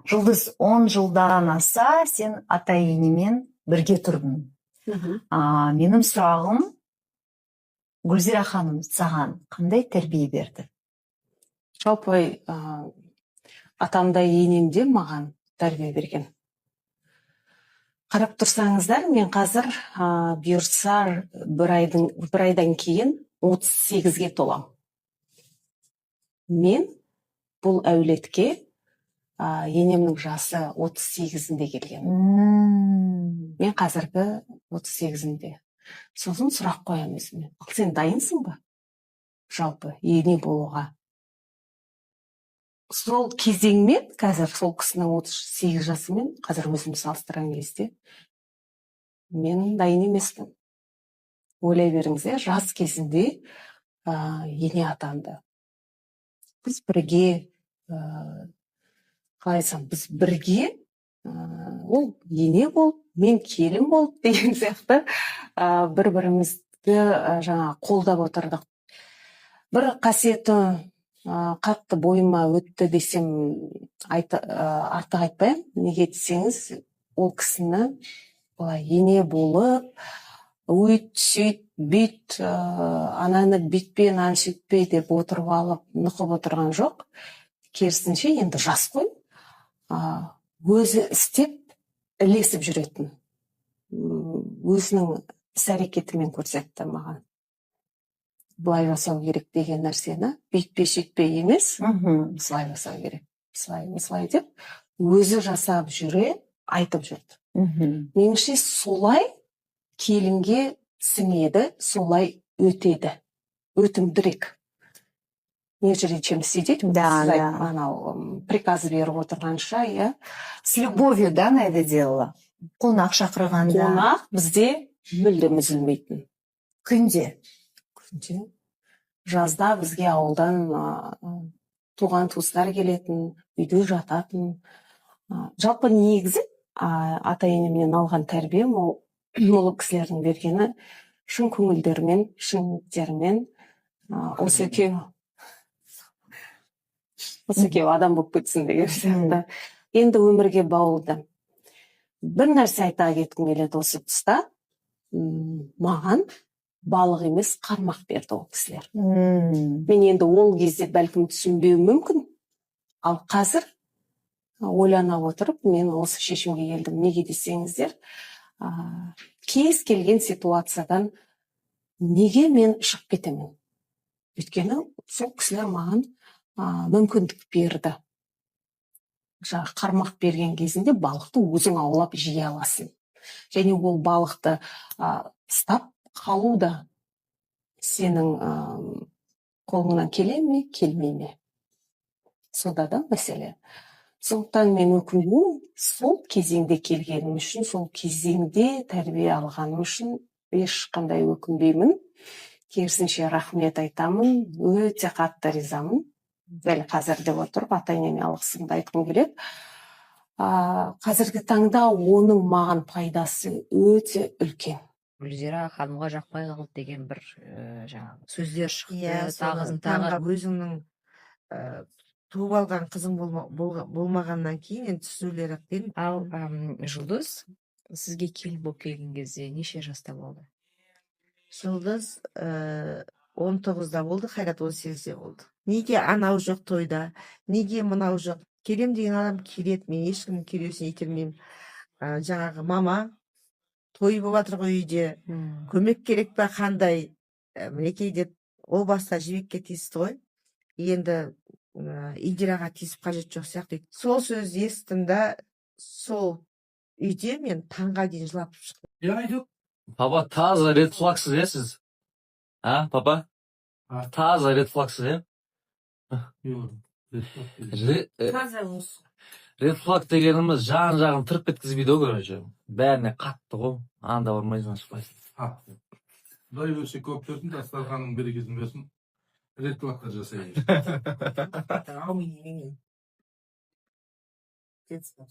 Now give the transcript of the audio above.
Жұлдыз, 10 жылдан аса сен ата енемен бірге тұрдың. Менің сұрағым: Гүлзира ханым саған қандай тәрбие берді? Жалпы, атам да, енем де маған тәрбие берген. Қарап тұрсаңыздар, мен қазір, бұйыртса, бір айдан кейін 38-ге толамын. Мен бұл әулетке енемнің жасы 38-інде келген. Мен қазіргі 38-інде. Сосын сұрақ қоямын өзіме: ал сен дайынсың ба жалпы ене болуға? Сол кезеңмен, қазір сол кісінің 38 жасымен қазір өзімді салыстырған кезде, мен дайын емеспін. Ойлай беріңіз, иә, жас кезінде ене атанды. Біз бірге, қалай айтсам, біз бірге, ол ене болып, мен келін болып деген сияқты, бір бірімізді жаңағы қолдап отырдық. Бір қасиеті қатты бойыма өтті десем, артық айтпаймын. Неге десеңіз, ол кісіні былай ене болып, өйт, сөйт, бүйт, ананы бүйтпе, мынаны сөйтпе деп отырып алып нұқып отырған жоқ. Керісінше, енді жас қой, өзі істеп, ілесіп жүретін. Өзінің іс әрекетімен көрсетті маған былай жасау керек деген нәрсені, бүйтпе, сөйтпе емес, осылай жасау керек, осылай, осылай деп өзі жасап жүре айтып жүрді. Меніңше, солай келінге сіңеді, солай өтеді, өтімдірек, нежели чем сидеть, сіз анау приказ беріп отырғанша, иә. С любовью, да, она это делала? Қонақ шақырғанда. Қонақ бізде мүлдем үзілмейтін. Күнде. Күнде. Жазда бізге ауылдан туған туыстар келетін, үйде жататын. Жалпы, негізі, ата енемнен алған тәрбием ол кісілердің бергені шын көңілдерімен, шын ниеттерімен, осы екеуі адам болып кетсін деген сияқты. Енді өмірге баулыды. Бір нәрсе айта кеткім келеді осы тұста. Маған балық емес, қармақ берді ол кісілер. Мен енді ол кезде бәлкім түсінбеуім мүмкін, ал қазір ойлана отырып, мен осы шешімге келдім. Неге десеңіздер, кез келген ситуациядан неге мен шығып кетемін? Өйткені сол кісілер маған мүмкіндік берді. Жаңағы қармақ берген кезінде балықты өзің аулап жей аласың және ол балықты ұстап қалу да сенің қолыңнан келе ме, келмей ме, сонда да мәселе. Сондықтан мен өкінбеймін сол кезеңде келгенім үшін, сол кезеңде тәрбие алғаным үшін ешқандай өкінбеймін. Керісінше, рахмет айтамын, өте қатты ризамын. Дәл қазір деп отырып, ата енеме алғысымды айтқым келеді. Қазіргі таңда оның маған пайдасы өте үлкен. Гүлзира ханымға жақпай қалды деген бір жаңағы сөздер шықты. Иә, соны тағысын тағы. Таңға өзіңнің туып алған қызың болмағаннан кейін енді түсінулері қиын. Ал Жұлдыз сізге келін болып келген кезде неше жаста болды? Жұлдыз 19-да болды, Қайрат 18-де болды. Неге анау жоқ тойда, неге мынау жоқ? Келем деген адам келеді, мен ешкімнің келеусін итермеймін. Жаңағы мама, той болып жатыр ғой үйде, көмек керек па, қандай? Мінекей деп, о баста Жібекке тиісті ғой енді, Индираға тиісіп қажет жоқ сияқты. Сол сөзді естідім да, сол үйде мен таңға дейін жылап шықтым. Не айтып? Папа, таза ред флагсыз, иә, сіз? А, папа? А. Таза ред флагсыз, иә? Таза осы. Ред флаг дегеніміз жан жағын тырп еткізбейді ғой, короче. Бәріне қатты ғой. Анда бармайсың, шықпайсың. Құдай берсе, көп берсін, дастарханның берекесін берсін. Ред флагтар жасай берсін. Әумин. Детство.